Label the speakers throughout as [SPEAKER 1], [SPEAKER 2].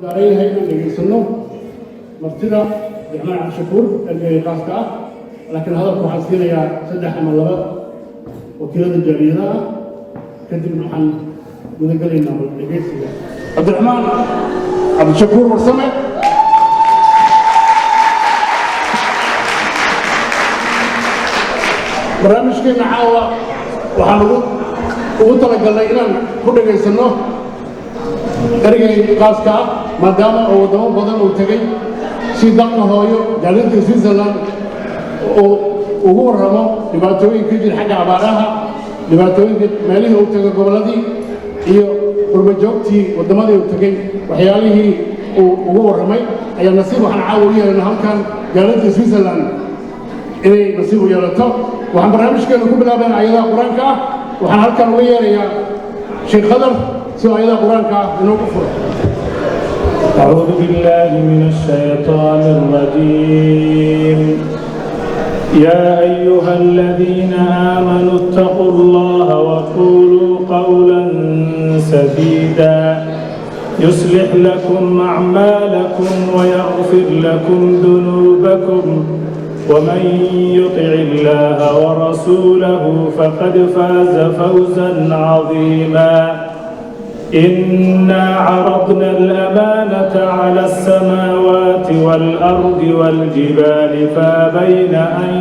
[SPEAKER 1] Daaran yahay inaan dhegaysano martida Cabdiraxmaan Cabdishakuur, ergeyga qaaska ah, laakiin hadalka waxaan siinayaa saddex ama laba wakiilada jaaliyadaha ah. Kadibna waxaan gudagelaynaa dhegaysiga Cabdiraxmaan Cabdishakuur Warsame. Barnaamijkeenna caawa waxaan ugu talagalnay inaan ku dhegaysanno ergey qaaska ah, maadaama oo waddamo badan uu tegey si dalka hooyo jaaliyadda Switzerland uu ugu warramo dhibaatooyinka jira xagga abaaraha, dhibaatooyinka meelihii uu tegay, gobolladii iyo qurbajoogtii waddamadii uu tegey waxyaalihii uu ugu warramay. Ayaa nasiib waxaan caawa u yeelana halkan jaaliyadda Switzerland inay nasiib u yeelato. Waxaan barnaamijkeenu ku bilaabayn ayadaha Qur-aanka ah. Waxaan halkan uga yeerayaa Sheekh Khadar si uu ayadaha Qur-aanka ah inoogu furo.
[SPEAKER 2] أعوذ بالله من الشيطان الرجيم. يا أيها الذين آمنوا اتقوا الله وقولوا قولا سديدا يصلح لكم أعمالكم ويغفر لكم ذنوبكم، ومن يطع الله ورسوله فقد فاز فوزا عظيما. إنا عرضنا الأمانة على السماوات والأرض والجبال فأبين أن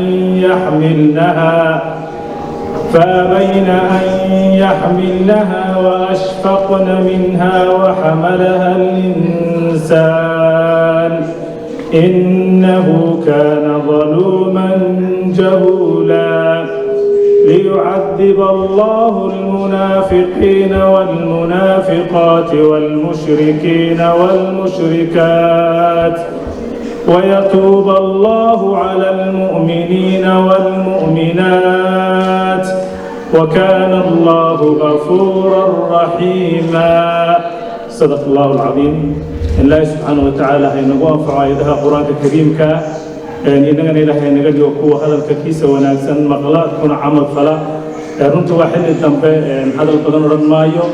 [SPEAKER 2] يحملنها وأشفقن منها وحملها الإنسان، إنه كان ظلوما جهولا. ليعذب الله المنافقين والمنافقات والمشركين والمشركات ويتوب الله على المؤمنين والمؤمنات، وكان الله غفورا رحيما. صدق الله العظيم. الله سبحانه وتعالى haynagu anfaco aayadaha Qur-aanka Kariimka, innagana Ilaahay naga dhigo kuwa hadalka kiisa wanaagsan maqla kuna camal fala. Runtii waa xilli dambe, hadal badan odhan maayo.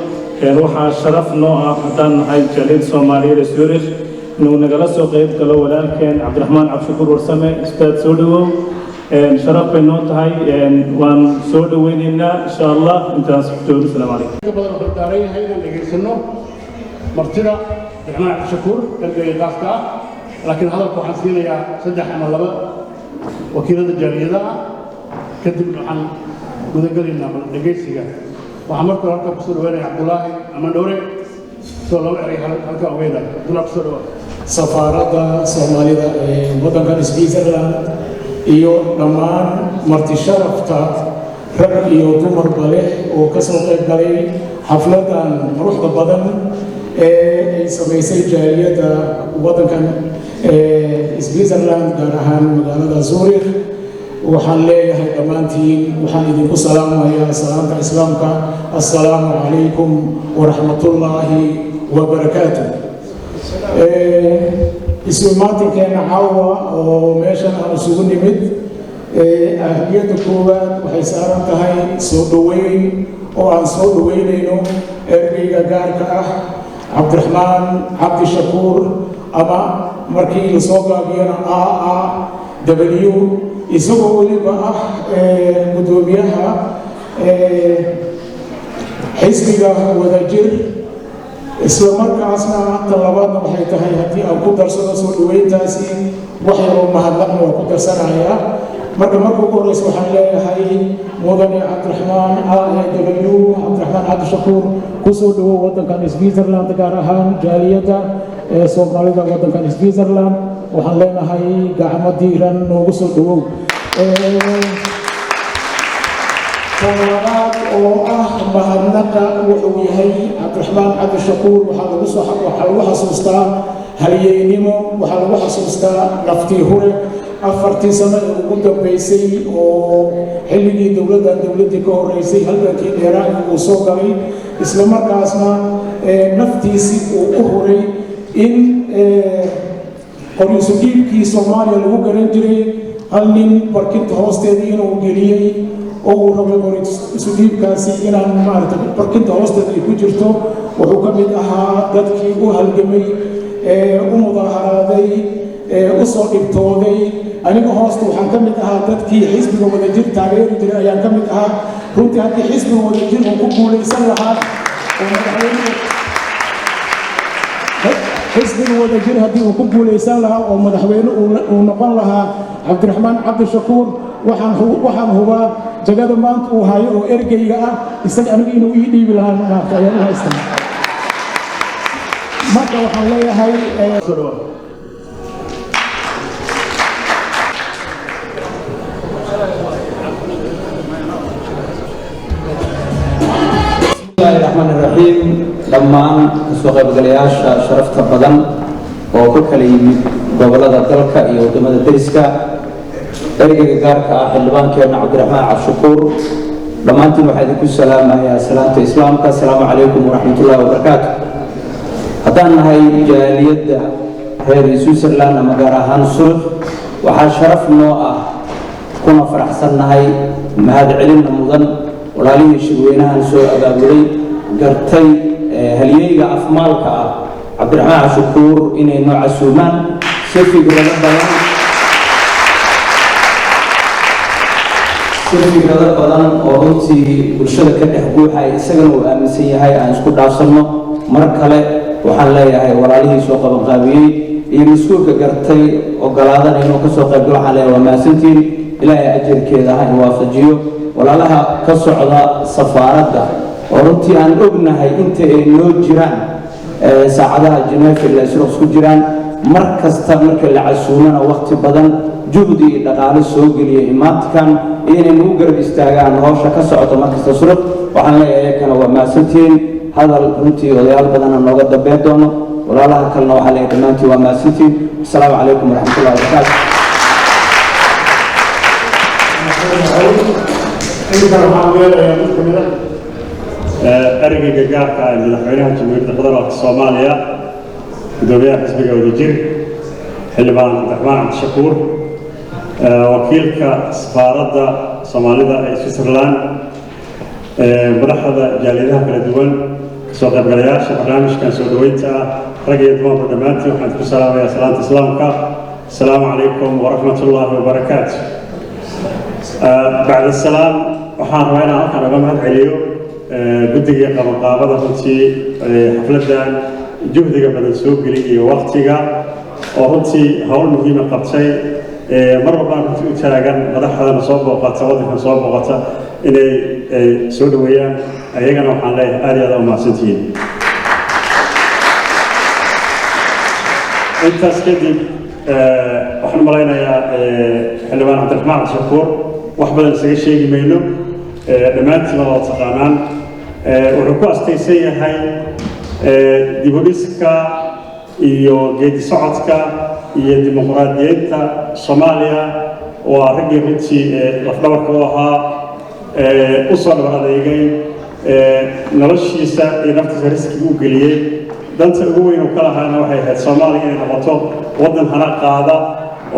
[SPEAKER 2] Waxaa sharaf noo ah haddaan nahay jaaliyadda Soomaaliyeed ee Zurich inuu nagala soo qayb galo walaalkeen Cabdiraxmaan Cabdishakuur Warsame. Ustaad, soo dhawow, sharaf bay noo tahay, waan soo dhaweynaynaa insha Allah. Intaas joogo. Asalaamu calaykum.
[SPEAKER 1] Inta badan wuxuu daaran yahay inaan dhegaysano martida Cabdiraxmaan Cabdishakuur, ergeyga qaaska ah, laakiin hadalka waxaan siinayaa saddex ama laba wakiilada jaaliyadaha ah. Kadibna waxaan gudagelaynaa dhegaysiga. Waxaan marka hore halkan kusoo dhaweynaya Cabdulaahi Amandhowre soo laba eray halkan uga yidhaahdo. Cabdullahi, kusoo dhawaa.
[SPEAKER 3] Safaaradda Soomaalida ee waddankan Switzerland iyo dhammaan marti sharafta rag iyo dumarba leh oo ka soo qayb galay xafladdan quruxda badan ee ay samaysay jaaliyadda waddankan Switzerland, gaar ahaan magaalada Zurich, waxaan leeyahay dhammaantiin waxaan idinku salaamayaa salaamta Islaamka: assalaamu calaykum waraxmatullaahi wabarakaatu. Isu imaatinkeena caawa oo meeshan aan isugu nimid, ahmiyadda koowaad waxay saaran tahay soo dhoweyn oo aan soo dhoweynayno ergeyga gaarka ah Cabdiraxmaan Cabdishakuur, ama markii lasoo gaabiyana AAW, isagoo weliba ah guddoomiyaha xisbiga Wadajir. Isla markaasna tan labaadna waxay tahay, haddii aan ku darsano soo dhoweyntaasi wax yaroo mahadnaqna waa ku darsanayaa. Marka ugu horeysa waxaan leeyahay mudane Cabdiraxmaan AAW, Cabdiraxmaan Cabdishakuur, kusoo dhawow waddankan Switzerland, gaar ahaan jaaliyadda ee Soomaalida waddankan Switzerland. Waxaan leenahay gacmo diiran noogu soo dhawow. Tan labaad oo ah mahadnaqa wuxuu yahay, Cabdiraxmaan Cabdishakuur waxaa lagu xasuustaa halyeynimo, waxaa lagu xasuustaa naftii hure. 4-tii sano ee ugu dambeysay oo xilligii dowladdan, dowladdii ka horreysay, halgankii dheeraa uu soo galay, isla markaasna naftiisii uu u huray in qori-isu-dhiibkii Soomaaliya lagu garan jiray hal nin barkinta hoosteedii inuu geliyey oo uu rabay qori isu dhiibkaasi inaan maaragtay barkinta hoosteeda ay ku jirto. Wuxuu ka mid ahaa dadkii u halgamay. U mudaaharaaday, u soo dhibtooday. Aniga hoosta waxaan ka mid ahaa dadkii Xisbiga Wadajir taageeri jiray ayaan ka mid ahaa. Runtii, haddii Xisbiga Wadajir uu ku guulaysan lahaa oo madaxweyne, Xisbiga Wadajir haddii uu ku guulaysan lahaa oo madaxweyne uu noqon lahaa Cabdiraxmaan Cabdishakuur, waxaan hubaa jagada maanta uu hayo oo ergeyga ah isaga aniga inuu ii dhiibi lahaa, maarta ayaan u haystaa. Marka waxaan leeyahay
[SPEAKER 1] Soo dhawaad.
[SPEAKER 4] Bismillahi raxmaan iraxiim. Dhammaan kasoo qaybgalayaasha sharafta badan oo ka kala yimid gobolada dalka iyo waddamada deriska, ergeyga gaarka ah, xildhibaankeenna Cabdiraxmaan Cabdishakuur, dhammaantiin waxaa idinku salaamayaa salaamta Islaamka. Asalaamu calaykum waraxmatullahi wabarakaatu. Haddaan nahay jaaliyadda reer Switzerland ama gaar ahaan Zurich, waxaa sharaf noo ah kuna faraxsannahay, mahadcelinna mudan, walaalihii shirweynahan soo abaabulay, gartay halyeyga afmaalka ah Cabdiraxmaan Cabdishakuur inay noo casuumaan si fikrado badan oo runtii bulshada ka dhex guuxay isagana uu aaminsan yahay aan isku dhaafsanno. Mar kale waxaan leeyahay walaalihii soo qabanqaabiyey iyo mas-uulka gartay ogolaadana inuu kasoo qaybgalo, waxaan leeyahay waa mahadsantiin. Ilaahay ajarkeeda ha in waafajiyo. Walaalaha ka socda safaaradda oo runtii aan ognahay inta ay noo jiraan saacadaha Geneva ilaa Zurich isku jiraan, mar kasta marka la casuumana waqti badan, juhdi iyo dhaqaale soo geliya imaantikan iyo inay nagu garab istaagaan howsha ka socota markasta Zurich, waxaan leeyahay iyakana waa mahadsantihiin. Hadal runtii odayaal badana nooga dambeyn doono. Walaalaha kalena waxaa leeyahay dhammaantiin waa mahadsantihiin. Asalaamu calaykum waraxmatullahi wabarakaatu.
[SPEAKER 1] Intan waxaan yeelayaa mid ka mid
[SPEAKER 5] Ah, ergeyga gaarka ah ee madaxweynaha Jamhuuriyadda Federaalka Soomaaliya, gudoomiyaha Xisbiga Wadajir, xildhibaan Cabdiraxmaan Cabdishakuur, wakiilka safaaradda Soomaalida ee Switzerland, madaxda jaaliyadaha kala duwan, kasoo qaybgalayaasha barnaamijkan soo dhoweynta ah, rag iyo dumarba, dhammaantiin waxaan ku salaamayaa salaanta Islaamka. Asalaamu calaykum waraxmat ullaahi wabarakaatu. Bacda salaam, waxaan rabaa inaan halkan uga mahad celiyo guddiga qabanqaabada runtii xafladdan juhdiga badan soo geli iyo waqtiga, oo runtii hawl muhiima qabtay, mar walbaan runtii u taagan madaxdana soo booqata, waddankan soo booqata, inay soo dhoweeyaan. Ayagana waxaan leeyahay aad iyo aad u mahadsantihiin. Intaas kadib, waxaan u malaynayaa xildhibaan Cabdiraxmaan Cabdishakuur wax badan isaga sheegi mayno, dhammaantiin waa wada taqaanaan. Wuxuu ku astaysan yahay dib u dhiska iyo geedi socodka iyo dimuqraadiyeynta Soomaaliya. Waa raggii runtii lafdhabarka u ahaa, u soo dhabar adeegay, noloshiisa iyo naftiisa riskiga u geliyey. Danta ugu weyn uu ka lahaana waxay ahayd Soomaaliya inay noqoto waddan hana qaada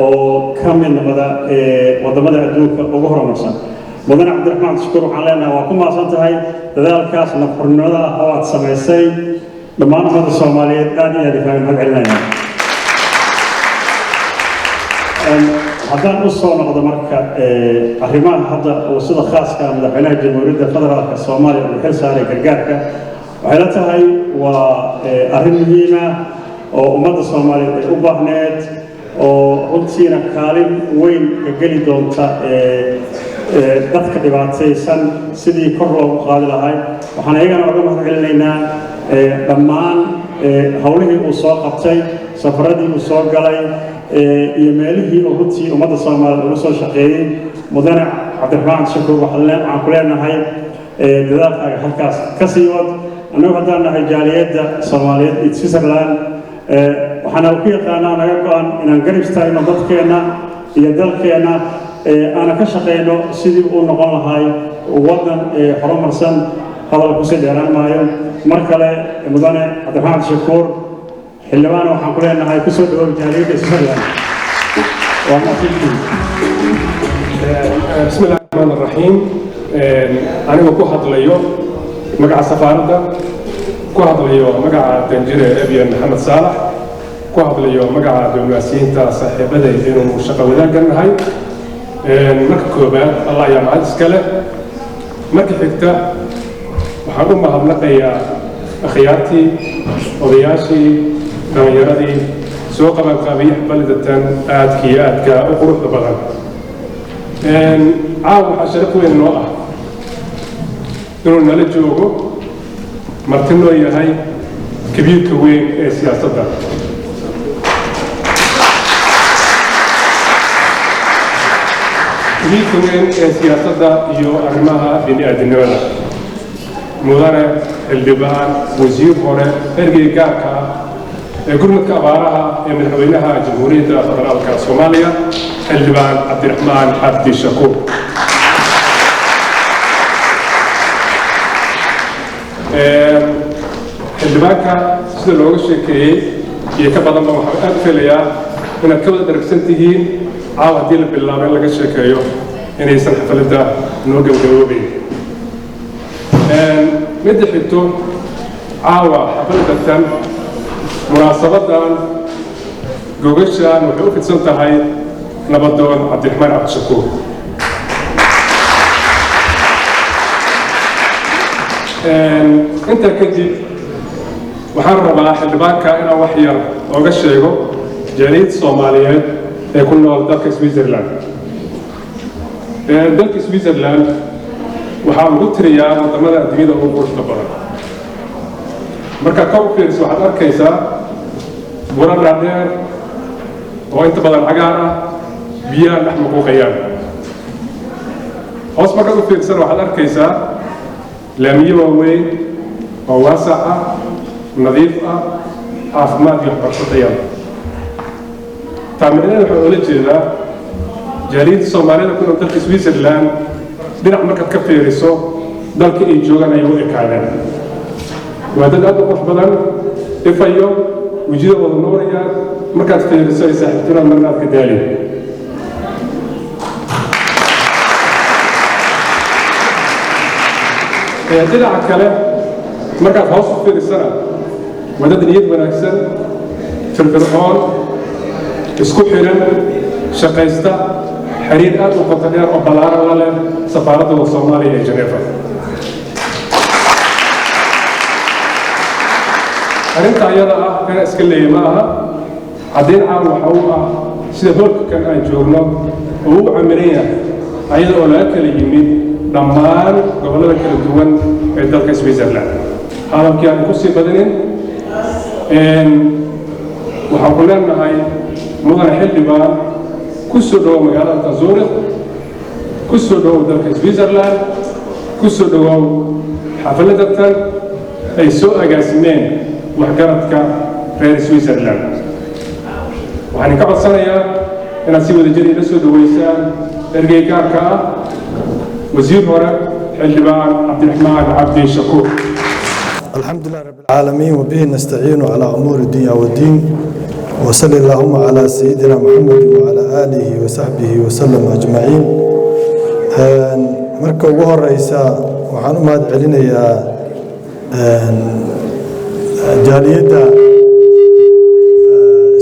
[SPEAKER 5] oo ka mid noqda waddamada adduunka ugu horumarsan. Mudane Cabdiraxmaan Cabdishakuur, waxaan leenahay waa ku mahadsan tahay dadaalkaas nafurnimada ah oo aad samaysay. Dhammaan ummadda Soomaaliyeed aad iyo aad kaaga mahad celinayaan. Haddaan u soo noqdo marka arrimaha hadda uu sida khaaska madaxweynaha Jamhuuriyadda Federaalka Soomaaliya uu xil saaray gargaarka, waxay la tahay waa arrin muhiima oo ummadda Soomaaliyeed ay u baahneed, oo runtiina kaalin weyn ka geli doonta dadka dhibaataysan sidii kor loogu qaadi lahay. Waxaan iyagana uga mahad celinaynaa dhammaan howlihii uu soo qabtay, safaradii uu soo galay iyo meelihii uu runtii ummadda Soomaaliyeed uga soo shaqeeyey. Mudane Cabdiraxmaan Cabdishakuur, waxaan ku leenahay dadaalkaaga halkaas ka sii wad. Annagu haddaan nahay jaaliyadda Soomaaliyeed iyo Switzerland, waxaana ku yaqaanaa naga go-an inaan garab istaagno dadkeenna iyo dalkeenna, aana ka shaqayno sidii uu noqon lahay waddan horumarsan. Hadal kusii dheeraan maayo. Mar kale, mudane Cabdiraxmaan Cabdishakuur xildhibaan, waxaan ku leenahay kusoo dhawow jaaliyadda Switzerland. Waa mahadsantihiin.
[SPEAKER 6] Bismi illahi raxmaan raxiim. Anigoo ku hadlayo magaca safaaradda, ku hadlayo magaca danjire Ebyan Maxamed Saalax. Ku hadlayo magaca diblomaasiyiinta saaxiibaday inuu shaqo wadaaggan nahay. Marka koobaad, Allah ayaa mahad iska leh. Marka xigta, waxaan u mahadnaqayaa akhyaartii, odayaashii, dhallinyaradii soo qabanqaabiyey xafladatan aadka iyo aadka u quruxda badan. Caawa waxaa sharaf weyn noo ah inuu nala joogo, marti noo yahay, kabiirka weyn ee siyaasadda, kabiirka weyn ee siyaasadda iyo arrimaha bini-aadinimada, mudane xildhibaan, wasiir hore, ergey gaarka ah ee gurmadka abaaraha ee madaxweynaha Jamhuuriyadda Federaalka Soomaaliya, Xildhibaan Cabdiraxmaan Cabdi Shakuur. Xildhibaanka sida looga sheekeeyey iyo ka badanba, waxaan aad u filayaa inaad ka wada dharagsan tihiin. Caawa haddii la bilaabo in laga sheekeeyo, inaysan xafladda noo gabagaboobeyn. Midda xigto, caawa xafladatan, munaasabadan, gogashan waxay u fidsan tahay nabadoon Cabdiraxmaan Cabdishakuur. Intaa kadib, waxaan rabaa xildhibaanka inaan wax yar ooga sheego jaaliyadda Soomaaliyeed ee ku nool dalka Switzerland. Dalka Switzerland waxaa lagu tiriyaa waddamada adduunyada ugu quruxda badan. Marka kor u fiiriso, waxaad arkaysaa buuro dhaadheer oo inta badan cagaar ah, biyaha dhex muquuqayaan. Hoos markaad u fiirsana, waxaad arkaysaa laamiyo waaweyn oo waasac ah, nadiif ah, caafimaad iyo waxbarasho tayada. Taa micnaheed waxaan oola jeedaa, jaaliyadda Soomaalida ku nool dalka Switzerland, dhinac markaad ka fiiriso, dalka ay joogaan ayay u ekaadeen. Waa dad aad u qurux badan, ifayo, wejiyadooda nuurayaan, markaad fiiriso ay saaxiibtinad marna aad ka daalin. Dhinaca kale markaad hoos u fiirisana, waa dad niyad wanaagsan, firfircoon, isku xiran, shaqaysta, xiriir aad u qoto dheer oo ballaaran la leh safaaradda Soomaaliya ee Geneva. Arrinta ayada ah kana iska leeya ma aha, caddayn caan waxa u ah sida hoolka kan aan joogno oo u camiran yahay, ayada oo laga kala yimid dhammaan gobollada kala duwan ee dalka Switzerland. Hadalkii aan ku sii badinin, waxaan ku leenahay, mudane xildhibaan, ku soo dhowow magaalada Zurich, ku soo dhowow dalka Switzerland, ku soo dhowow xafladatan ay soo agaasimeen waxgaradka reer Switzerland. Waxaan ka codsanayaa inaad si wadajir ila soo dhoweysaan ergey gaarka ah, wasiir hore, Xildhibaan Cabdiraxmaan Cabdi Shakuur.
[SPEAKER 7] الحمد لله رب العالمين، وبه نستعين على أمور الدنيا والدين، وصلى اللهم على سيدنا محمد وعلى آله وصحبه وسلم أجمعين. Marka ugu horeysa, waxaan u mahad celinayaa jaaliyadda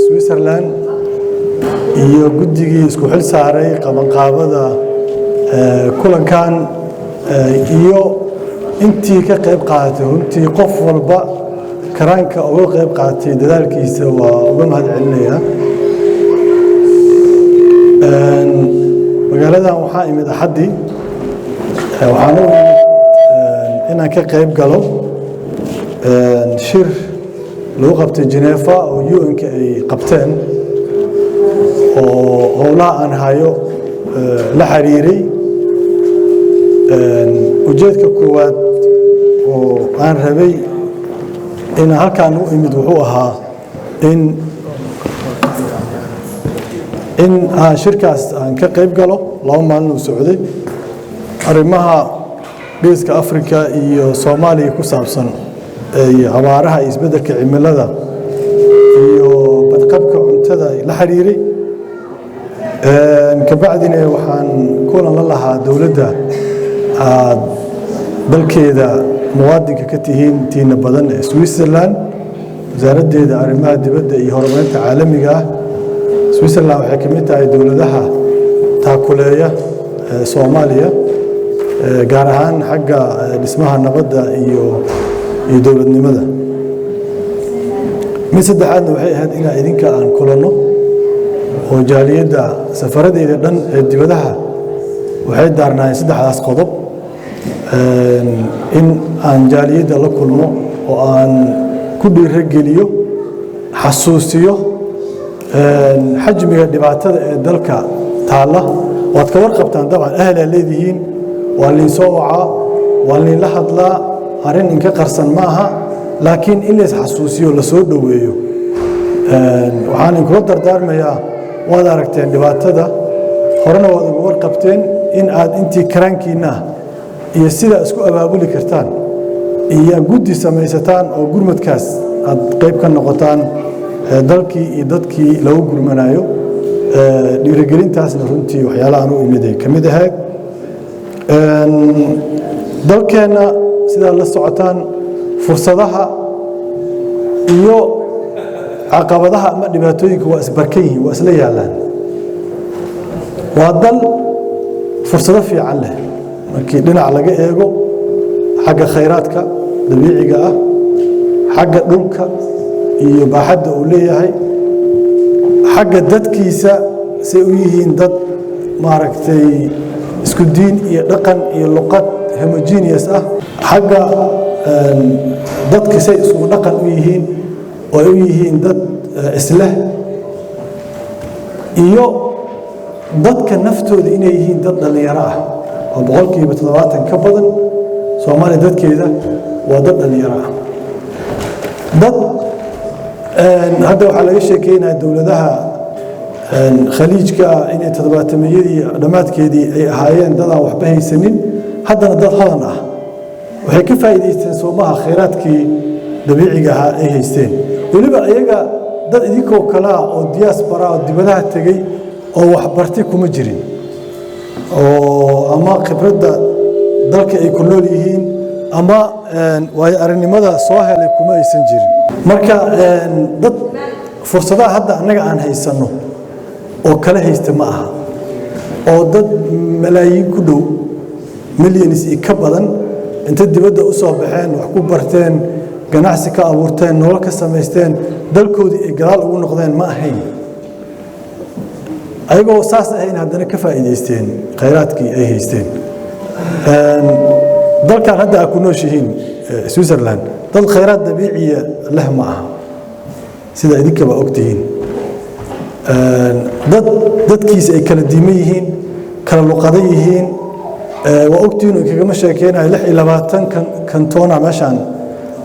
[SPEAKER 7] Switzerland iyo guddigii isku xil saaray qabanqaabada kulankan iyo intii ka qayb qaadatay. Runtii qof walba karaanka uga qayb qaatay dadaalkiisa waa uga mahad celinayaa. Magaaladan waxaa imid Axaddii. Waxaan u imid inaan ka qayb galo shir lagu qabtay Genefa oo UN-ka ay qabteen, oo howlaha aan hayo la xiriiray. Ujeedka koowaad oo aan rabay inaan halkaan u imid wuxuu ahaa in aan shirkaas aan ka qayb galo. 2 maalin uu socday, arrimaha Geeska Afrika iyo Soomaaliya ku saabsan, iyo abaaraha iyo isbeddelka cimilada iyo badqabka cuntada la xiriiray. Kabacdina waxaan kulan la lahaa dowladda aad dalkeeda muwaadinka ka tihiin tiina badan ee Switzerland. Wasaaraddeeda Arrimaha Dibadda iyo Horumarinta Caalamiga ah. Switzerland waxay ka mid tahay dowladaha taakuleeya Soomaaliya, gaar ahaan xagga dhismaha nabadda iyo dowladnimada. Mid saddexaadna waxay ahayd inaa idinka aan kulanno oo jaaliyadda. Safaradeyda dhan ee dibadaha waxay daarnaayeen saddexdaas qodob: in aan jaaliyadda la kulmo oo aan ku dhiirogeliyo, xasuusiyo xajmiga dhibaatada ee dalka taalla. Waad ka warqabtaan dabcan, ahlaa leedihiin, waa liinsoo wacaa, waa liinla hadlaa, arrin inka qarsan ma aha, laakiin in lays xasuusiyo, lasoo dhoweeyo. Waxaan inkula dardaarmayaa, waad aragteen dhibaatada, horena waad uga warqabteen, in aad intii karaankiinna ah iyo sidaa isku abaabuli kartaan iyo guddi samaysataan oo gurmadkaas aad qayb ka noqotaan, dalkii iyo dadkii lagu gurmanayo. Dhiirigelintaasna runtii waxyaalahaan u imiday ka mid ahayd. Dalkeenna, sidaad la socotaan, fursadaha iyo caqabadaha ama dhibaatooyinka waa isbarkan yihiin, waa isla yaallaan. Waa dal fursado fiican leh markii dhinac laga eego, xagga khayraadka dabiiciga ah, xagga dhulka iyo baaxadda uu leeyahay, xagga dadkiisa say u yihiin dad maaragtay isku diin iyo dhaqan iyo luqad homogeneous ah, xagga dadka say isku dhaqan u yihiin oo ay u yihiin dad isleh, iyo dadka naftooda inay yihiin dad dhallinyaro ah oo 70% ka badan. Soomaaliya dadkeeda waa dad dhallinyaro ah. Dad hadda waxaa laga sheekeynaya dowladaha Khaliijka inay toddobaatameyadii dhammaadkeedii ay ahaayeen dadaan waxba haysanin, haddana dad hodan ah. Waxay ka faa'iidaysteen soomaha khayraadkii dabiiciga ahaa ay haysteen. Weliba iyaga dad idinkoo kalea oo diaspora oo dibadaha tegey oo waxbartay kuma jirin, oo ama khibradda dalka ay ku nool yihiin ama waayo aragnimada soo helay kuma aysan jirin. Marka dad fursadaha hadda annaga aan haysanno oo kala haysta ma aha, oo dad malaayiin ku dhow, millions iyo ka badan, inta dibadda u soo baxeen, wax ku barteen, ganacsi ka abuurteen, nolol ka samaysteen, dalkoodii ay gadaal ugu noqdeen ma ahayn. Ayagoo saas ahayn haddana ka faa'iidaysteen khayraadkii ay haysteen. Dalkan hadda aad ku nooshihiin, Switzerland, dad khayraad dabiiciya leh ma aha, sida idinkaba ogtihiin. Dad dadkiisa ay kala diiman yihiin, kala luqado yihiin, waa ogtihiin oo kagama sheekeynayo. 26 kantona meeshaan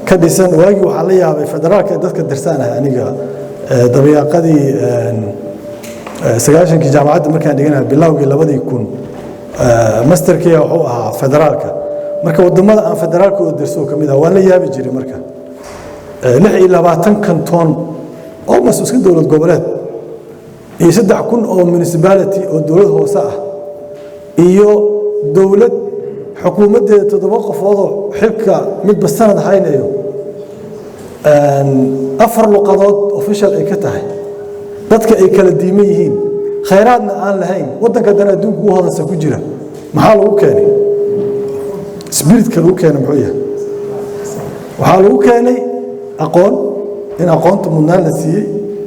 [SPEAKER 7] ka dhisan. Waagii waxaan la yaabay federaalka dadka dirsaan ahay aniga dabayaaqadii 90-kii jaamacadda markaan dhiganahay, bilowgii 2000, masterkiya wuxuu ahaa federaalka. Marka wadamada aan federaalkooda dirso ka mid ah waan la yaabi jiray. Marka 26 kantoon, almost iska dowlad goboleed, iyo 3000 oo municipality oo dowlad hoose ah, iyo dowlad xukuumaddeeda toddoba qofoodoo xilka midba sanad haynayo, afar luqadood official ay ka tahay, dadka ay kala diiman yihiin, khayraadna aan lahayn, waddanka dana adduunka ugu hodansa ku jira, maxaa lagu keenay? Spiritka lagu keenay muxuu yahay? Waxaa lagu keenay aqoon, in aqoonta mudnaan la siiyey,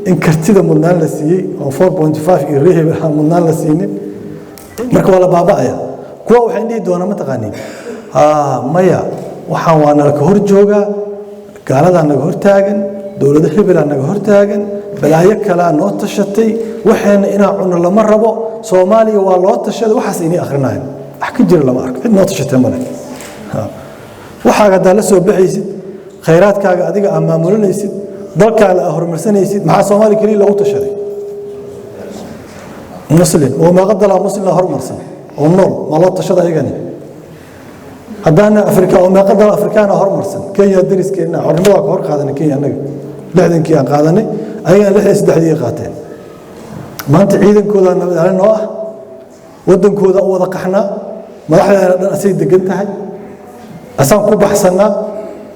[SPEAKER 7] in kartida mudnaan la siiyey, oo 4.5 iyo reheb aan mudnaan la siinin. Marka waa la baaba'aya. Kuwa waxay dhihi doonaa, ma taqaaniin, maya, waxaan waa nala ka hor joogaa, gaaladaa naga hortaagan, dowlado hebelaa naga hortaagan, balaayo kalaa noo tashatay, waxeena inaan cunno lama rabo, Soomaaliya waa loo tashaday. Waxaas inay akhrinayan wax ka jira lama arko. Cid noo tashatay male. Waxaaga haddaa la soo baxaysid, khayraadkaaga adiga aa maamulanaysid, dalkaaga aa horumarsanaysid, maxaa Soomaaliya keliya loogu tashaday? Muslim oo meeqa dalaa muslim horumarsan oo nool ma loo tashada ayagani? Haddaana Afrika oo meeqa dal Afrikaana horumarsan? Kenya dariskeenna, xornimada ka hor qaadanay Kenya. Annaga 60-kii aan qaadanay, ayagana 63-dii qaateen. Maanta ciidankooda nabad ilaalin noo ah, waddankooda u wada qaxnaa, madaxdeena dhan asay degan tahay, asaan ku baxsannaa.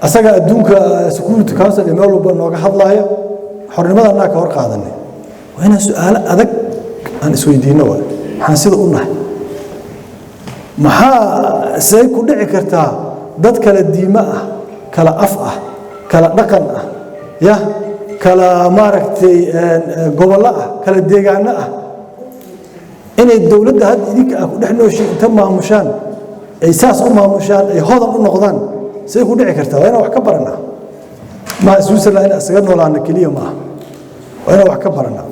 [SPEAKER 7] Asaga adduunka Security Council iyo meel walba nooga hadlaaya. Xornimada annaga ka hor qaadanay. Waa inaan su-aalo adag aan isweydiinno. Waay, maxaan sida u nahay? Maxaa see ku dhici kartaa dad kala diimo ah, kala af ah, kala dhaqan ah, ya kala maaragtay gobollo ah, kala deegaano ah, inay dowladda hadda idinka ah ku dhex nooshiin inta maamushaan, ay saas u maamushaan, ay hodan u noqdaan? See ku dhici kartaa? Waa inaan wax ka baranaa. Maaha Switzerland inaan isaga noolaano keliya maaha, waa inaan wax ka baranaa.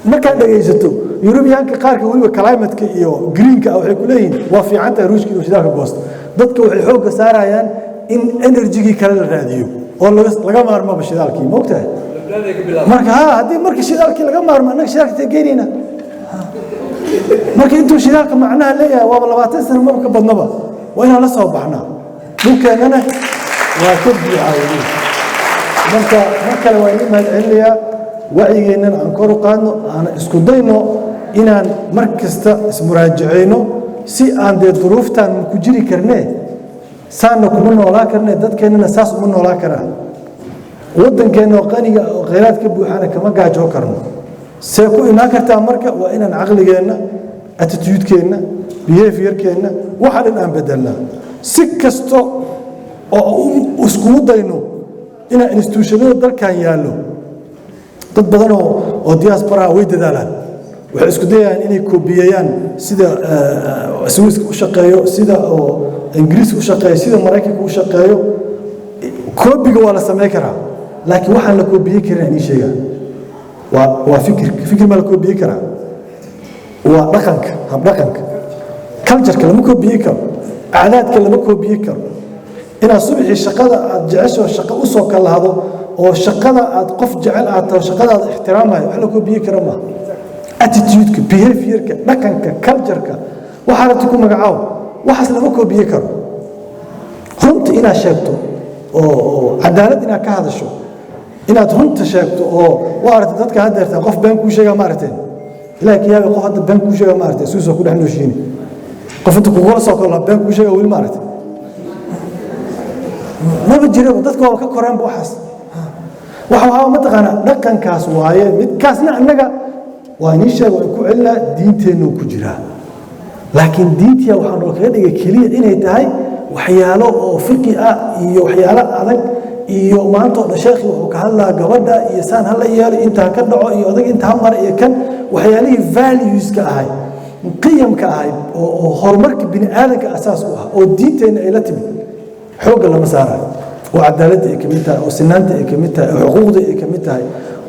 [SPEAKER 7] Markaad dhegaysato Yurubiyaanka qaarka, weliba climateka iyo greenka ah, waxay ku leeyihiin waa fiican tahay Ruushka inuu shidaalka goosto. Dadka waxay xoogga saarayaan in energygii kale la raadiyo oo laga maarmaba shidaalkii, ma ogtahay? Marka ha haddii marka shidaalkii laga maarmo, annaga shidaalka tee geynayna? Marka intuu shidaalka macnaha leeyahay waaba 20 sano, maba ka badnaba. Waa inaan la soo baxnaa, dhulkeennana waa ka buuxaa weli. Marka mar kale waa idin mahad celinayaa. Wacyigeennana aan kor u qaadno, aan isku dayno inaan mar kasta ismuraajacayno, si aan dee duruuftaan ku jiri karnee, saanna kuma noolaa karne, dadkeennana saas uma noolaa karaan. Waddankeenna oo qaniga oo khayraad ka buuxana kama gaajoo karno. See ku imaan kartaa? Marka waa inaan caqligeenna, attitudekeenna, behaviorkeenna, waxa dhan aan bedelnaa, si kasto oo iskugu dayno inaan institutionada dalkan yaallo. Dad badan oo diaspora way dadaalaan, waxay isku dayayaan inay koobiyeyaan sida Swiiska u shaqeeyo, sida oo Ingiriiska u shaqeeyo, sida Maraykanka u shaqeeyo. Koobiga waa la samayn karaa, laakiin waxaan la koobiye karin aan ii sheegaa waa fikir. Fikir ma la koobiye karaa? Waa dhaqanka, habdhaqanka, cultureka lama koobiye karo, acdaadka lama koobiye karo. Inaad subaxii shaqada aad jecesho shaqo usoo kalahdo oo shaqada aad qof jecel aad taho, shaqadaada ixtiraamayo, wax la koobiye karo maaha. Attitudeka, behaviorka, dhaqanka, cultureka, waxaa rabta ku magacaabo, waxaas lama koobiye karo. Runta inaad sheegto oo cadaalad inaad ka hadasho, inaad runta sheegto oo waa aragtay dadka haddeertaan qof been kuu sheegaa ma aragteen? Ilahi ka yaabi, qof hadda been kuu sheegaa ma aragtay? Suusoo ku dhex nooshiini, qof inta kugula soo korla been kuu sheegaa weli ma aragtay? Maba jiraba. Dadka waaba ka koreenba waxaas. Waxa waxaa mataqaanaa dhaqankaas waaye midkaasna. Annaga waa inii sheega, waan ku celinaa, diinteennu ku jiraa, laakiin diintiya waxaa noo kaga dhigay keliya inay tahay waxyaalo oo fiqi ah iyo waxyaalo adag, iyo maanta oo dhan sheekhi wuxuu ka hadlaa gabadha iyo saan hala yeelo, intaa ka dhaco iyo odag intaa mara iyo kan waxyaalihii valueska ahay, qiyamka ahay oo horumarka bini aadanka asaas u ah oo diinteenna ay la timid, xoogga lama saarayo. Oo cadaaladda ay ka mid tahay, oo sinaanta ay ka mid tahay, oo xuquuqda ay ka mid tahay,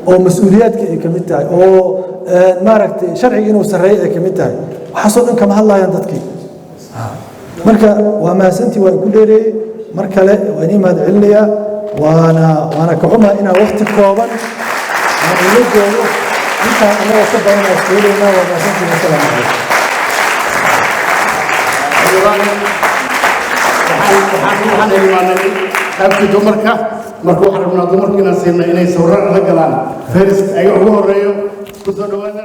[SPEAKER 7] oo mas-uuliyaadka ay ka mid tahay, oo maaragtay sharciga inuu sarreeyo ay ka mid tahay, waxaasoo dhan kama hadlayaan dadkii. Marka waa mahadsantii, waan ku dheereeyey. Mar kale waa inii mahad celinayaa, waana ka xumaa inaan waqti kooban aan ila joogo. Intaan annagoo ka badan aan iskuulaynaa. Waa mahadsantii, wasalaamu calaykum.
[SPEAKER 1] Waxaan hilmaanay qaybtii dumarka. Marka waxaan rabnaa dumarka inaan siino inay sawirro la galaan. Feris ayaga ugu horeeyo, ku soo dhawaada.